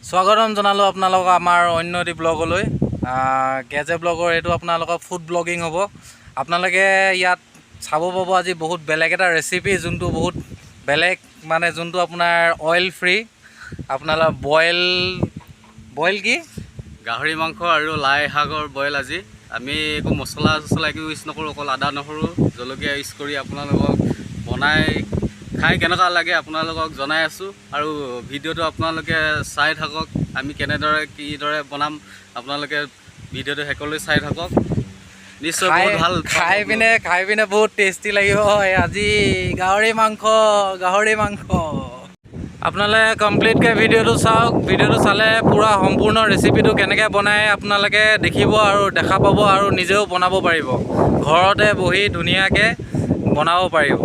স্বাগতম জনালোঁ আপোনালোকক আমাৰ অন্য এটি ব্লগলৈ। গেজে ব্লগৰ এইটো আপোনালোকৰ ফুড ব্লগিং হ'ব। আপোনালোকে ইয়াত চাব পাব আজি বহুত বেলেগ এটা ৰেচিপি, যোনটো বহুত বেলেগ, মানে যোনটো আপোনাৰ অইল ফ্ৰী, আপোনালোকৰ বইল কি গাহৰি মাংস আৰু লাই শাকৰ বইল। আজি আমি একো মছলা চছলা একো ইউজ নকৰোঁ, অকল আদা নহৰু জলকীয়া ইউজ কৰি আপোনালোকক বনাই খাই কেনেকুৱা লাগে আপোনালোকক জনাই আছোঁ। আৰু ভিডিঅ'টো আপোনালোকে চাই থাকক, আমি কেনেদৰে কিদৰে বনাম আপোনালোকে ভিডিঅ'টো শেষলৈ চাই থাকক। নিশ্চয় বহুত ভাল খাই পিনে বহুত টেষ্টি লাগিব। আজি গাহৰি মাংস আপোনালোকে কমপ্লিটকৈ ভিডিঅ'টো চাওক। ভিডিঅ'টো চালে পূৰা সম্পূৰ্ণ ৰেচিপিটো কেনেকৈ বনায় আপোনালোকে দেখিব আৰু দেখা পাব আৰু নিজেও বনাব পাৰিব, ঘৰতে বহি ধুনীয়াকৈ বনাব পাৰিব।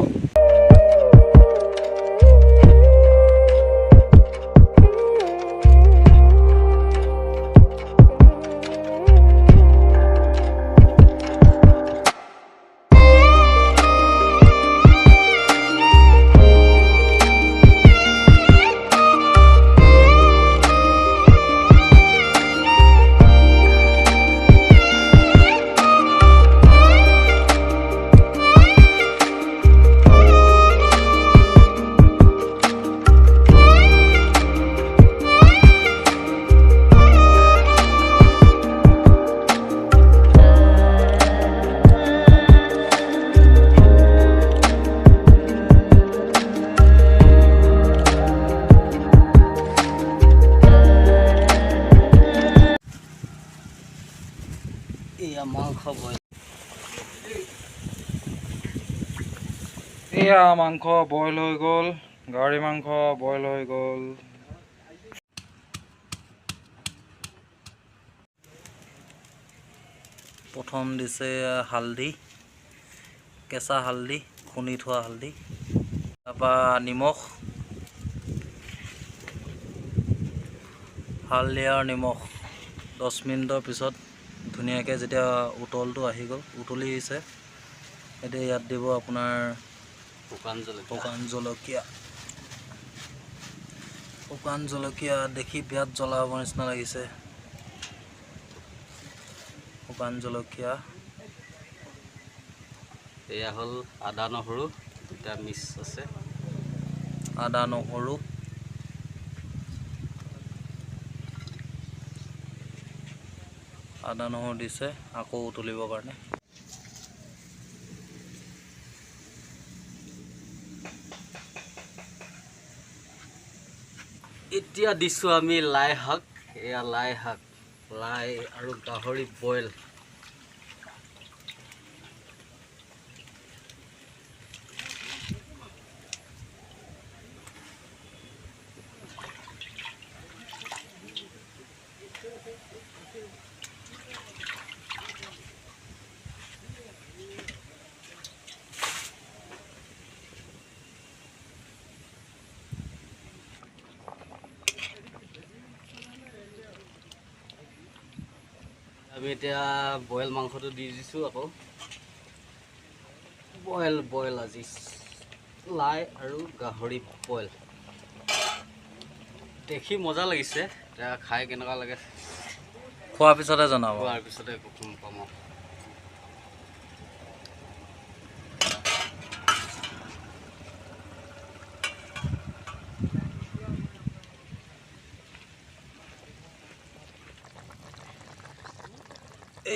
এয়া মাংস বইল। এয়া মাংস বইল হৈ গ'ল, গাহৰি মাংস বইল হৈ গ'ল। প্ৰথম দিছে হালধি, কেঁচা হালধি, খুন্দি থোৱা হালধি, তাৰপৰা নিমখ, হালধি আৰু নিমখ। 10 মিনিটৰ পিছত ধুনীয়াকৈ যেতিয়া উতলটো আহি গ'ল, উতলি আহিছে, এতিয়া ইয়াত দিব আপোনাৰ শুকান জলকীয়া। শুকান জলকীয়া। শুকান জলকীয়া দেখি বিৰাট জ্বলা হ'ব নিচিনা লাগিছে। শুকান জলকীয়া। এয়া হ'ল আদা নহৰু দুটা মিক্স আছে। আদা নহৰু। আদা নহৰু দিছে আকৌ উতলিবৰ কাৰণে। এতিয়া দিছোঁ আমি লাই শাক। এয়া লাই শাক, লাই আৰু গাহৰি বইল। আমি এতিয়া বইল মাংসটো দি দিছোঁ আকৌ। বইল বইল আজি লাই আৰু গাহৰি বইল দেখি মজা লাগিছে। এতিয়া খাই কেনেকুৱা লাগে খোৱাৰ পিছতে জনাব। খোৱাৰ পিছতে গম পাম আৰু।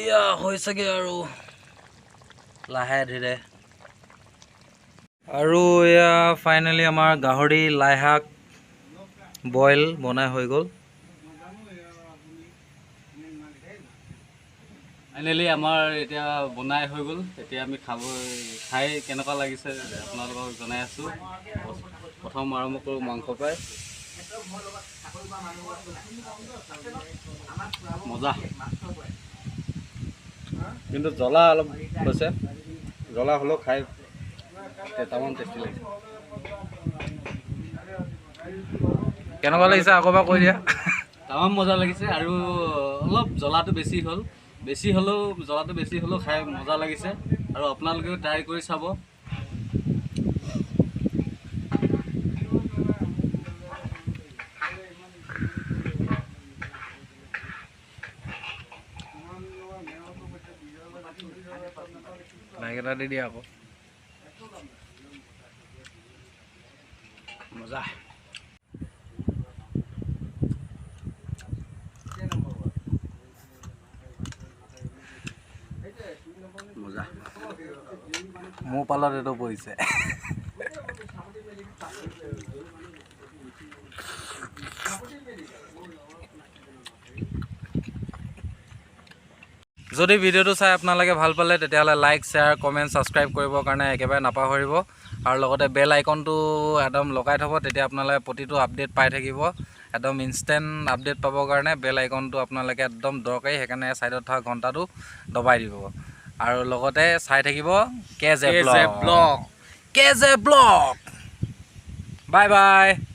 এয়া হৈছেগৈ আৰু লাহে ধীৰে। আৰু এয়া ফাইনেলি আমাৰ গাহৰি লাই শাক বইল বনাই হৈ গ'ল। ফাইনেলি আমাৰ এতিয়া বনাই হৈ গ'ল। এতিয়া আমি খাই কেনেকুৱা লাগিছে আপোনালোকক জনাই আছোঁ। প্ৰথম আৰম্ভ কৰোঁ মাংস পাই। মজা, কিন্তু জ্বলা অলপ হৈছে। জ্বলা হ'লেও খাই তামাম টেষ্টি লাগিছে। কেনেকুৱা লাগিছে আকৌ এবাৰ কৈ দিয়া। তামাম মজা লাগিছে আৰু অলপ জ্বলাটো বেছি হ'ল। বেছি হ'লেও, জ্বলাটো বেছি হ'লেও খাই মজা লাগিছে আৰু আপোনালোকেও ট্ৰাই কৰি চাব। সেইকেইটা দি দিয়া আকৌ। মজা। মজা। মোৰ পালত এইটো পৰিছে। যদি ভিডিঅ'টো চাই আপোনালোকে ভাল পালে, তেতিয়াহ'লে লাইক, শ্বেয়াৰ, কমেণ্ট, ছাবস্ক্ৰাইব কৰিবৰ কাৰণে একেবাৰে নাপাহৰিব আৰু লগতে বেল আইকনটো একদম লগাই থ'ব। তেতিয়া আপোনালোকে প্ৰতিটো আপডেট পাই থাকিব। একদম ইনষ্টেণ্ট আপডেট পাবৰ কাৰণে বেল আইকনটো আপোনালোকে একদম দৰকাৰী। সেইকাৰণে ছাইডত থকা ঘণ্টাটো দবাই দিব আৰু লগতে চাই থাকিব কে J K J blog. Blog. K J blog. Bye bye.